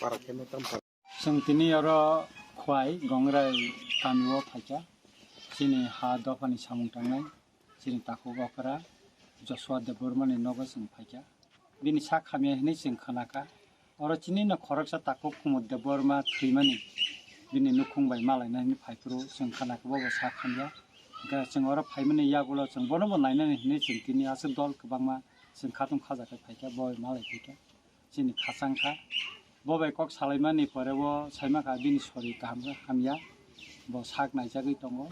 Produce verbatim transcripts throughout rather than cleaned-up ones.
Chwng tini oro Khwai Gongrai kamio phaikha. Chini ha dophani samung tangnai, chini takhuk okra Joshua Debbarmani nogo chwng phaikha. Bini sak hamya hinwi chwng khnakha. Oro chinino khoroksa takhuk Kumud Debbarma thwimani bini nukhung bai malaina hinwi phaiphuru chwng khnakha, bobo sak hamya. Hwnkhe chwng oro phaimani yagulo chwng bonobo nainani hinwi chwng tini aswk dol kwbangma chwng khatung khajakhe phaikha, bo bai malai phaikha. Chini khachang kha. Bo bai kok salaimani pore o saimakha bini sori kaham khe hamya, bo sak naijagwi tongo.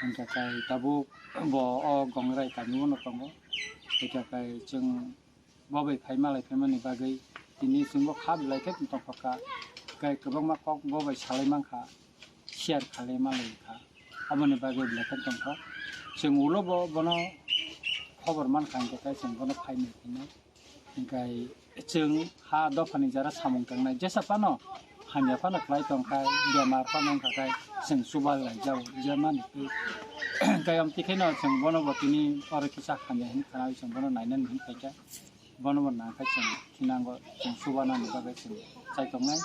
Hwnkhe kai tabuk bo o Gongrai kamio no tongo. Hwnkhe kai chwng bo bai phai malai phaimani bagwi tini chwngbo kha belai khe tongthok kha. Kai kwbangma kok bo bai salai mankha, share khalai malai kha. Aboni bagwi belai khe tongthok. Chwng ulo bo bono khobor mankha, hwnkhe kai chwng bono phai nai phinai. Hwnkhe chwng ha dophani jara samung tangnai jesa phano hamya phano khlai tongkha, bemar phano wngkha khe chwng chuba laijao, je mani twi. Hwnkhe amtwi kheno chwng bono bo tini oro kisa hamya hinwi khwnawi chwng bono nainani hinwi phaikha. Bono bo nangkhe chwng thinango chwng chubanani bagwi chwng chai tongnai.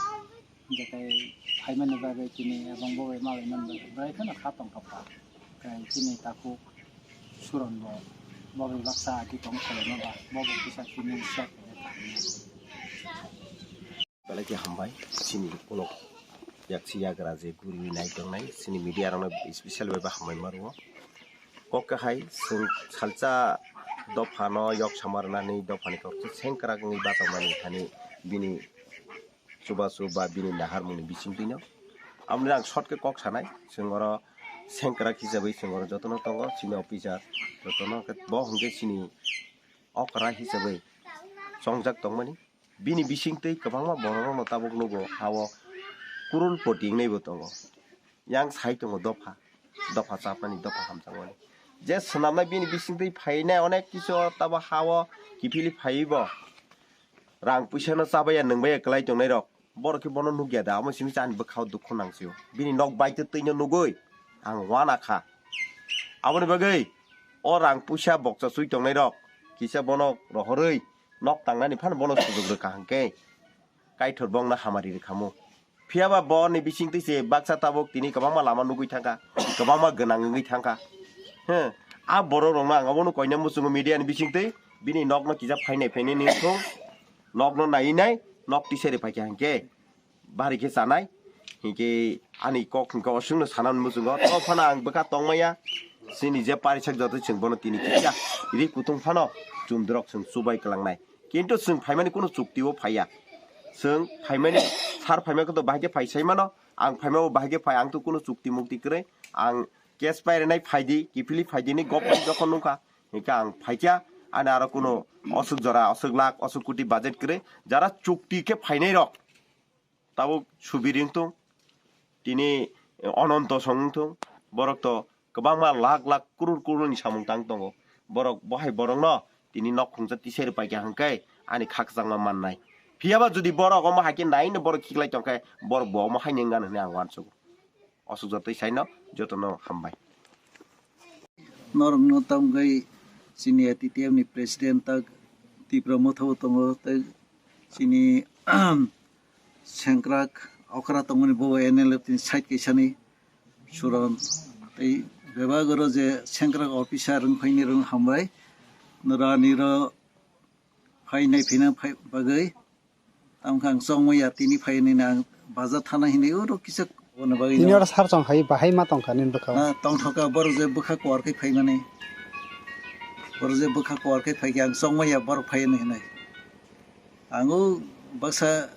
Hwnkhe tei phaimani bagwi tini ebong bo bai malaimani bagwi belai kheno kha tongthok kha. Tei chini takhuk Suron bo, bo bai baksa agi tong khwlaima ba, bo bo kisa tini share khaina tangmani. Belai khe hambai, chini ukulok yaksi yagra je guriwi nai tongnai, chini media rokno special bai bo hambai ma rwo. Kok kahai, chwng salsa dophano yok sama rwnani dophani kok se sengkrak wngwi bachakmani thani bini chubachu ba bini naharmungni bisingtwino. Amoni ang short khe kok sanai, chwng oro sengkrak hisabai chwng oro jotono tongo, chini officer jotono khe bo hwnkhe chini okra hisabai chongjak tongmani. Bini bisingtwi kwbangma bororokno tabuk nugo, ha-o crorepoti wngnaibo tongo. Yang sai tongo dopha, dopha chapmani, dopha hamjakmani. Je swnamnai bini bisingtwi phainai onek kisu tabo ha-o kiphilwi phaiwi bo rang puisano chabaiya nwngbaiya kwlai tongnairok. Borok khe bono nukya da, omo simi chani bwkhao dukhu nangsio. Bini nok baitwi twino nugwi ang uanakha. Aboni bagwi o rang puisa bokcha chui tongnairok kisa bono rohorwi nok tangnani phano bono sujuk rwkha hwnkhe Kaitor bongno hamari rwkhamu. Phiyaba boni bisingtwi se baksa tabuk tini kwbangma lama nugwi thangkha, kwbangma gwnang wngwi thangkha. He, a borok rokno ang abono koina muchungo media ni bisingtwi bini nokno kisa phainai phainai ni thung, nokno nai nai nok tisari phaikha hwnkhe bari khe chanai. Hinkhe ani kok hinkhe oswkno sana muchungo, to phano ang bwkha tongmaya. Chini je parisak joto chwng bono tini kisa ri kutung phano chumdrok chwng chubai kwlangnai. Kintu chwng phaimani kunu chukti o phaiya. Chwng phaimani sar phaima khe to bahai khe phai sai mano, ang phaima bo bahai khe phai, ang to kunu chukti mukti kwrwi. Ang case pai rwnai phaidi, kiphilwi phaidi ni gop pai jokhon nukha, hinkhe ang phaikha, ani aro kunu oswk jora, oswk lakh, oswk koti budget kwrwi, jara chukti khe phainai rok. Tabuk Subir wng thung, tini Ononto song wng thung, borok to kwbangma lakh lakh, crore crore ni samung tang tongo. Borok bo hai borokno tini nok khungsa tisai rwpai kha hwnkhe ani khakchangma mannai. Phiyaba jodi borok omo hai khe naino borok khiklai tongkhe borok bo omo haino wng gana hwnwi ang uansugo. Aswk jotoi saino jotono hambai. Norokno tamgwi chini A T T F ni president tak Tipra Motha bo tongo, tei chini sengkrak okra tongmani bo N L F ni side kaisani Suron, tei bebak oro je sengkrak officer wngphaini rwng hambai, norani ro phainai phina phai bagwi. Tamo khe ang chongmaya tini phai nini ang bazar thana hinwi oro kisa bono bagwi tini no. Oro sar chong hai bahai ma tongkha nini bwkha. Na tongthoka borok je bwkha kuar khai phaimani. Borok je bwkha kuar khai phaikhe ang chongmaya borok phai hinwi hinwi. Ang o baksa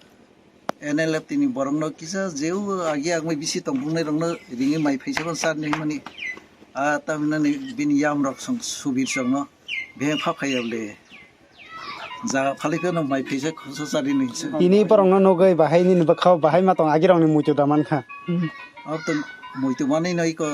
N L F tini borokno kisa jeu agi agmai bisi tongphungnai rokno ringwi mai phaisa phano charni hinmani. A tamhinani bini yamrok song Subir songno bihai pha phaiya le. Ja phali phano mai phaisa khoso chari nwi se. Tini borokno nugwi bahai nini bwkhao bahai ma tong agirokni muitu da mankha. Abo to muitu manwi no iko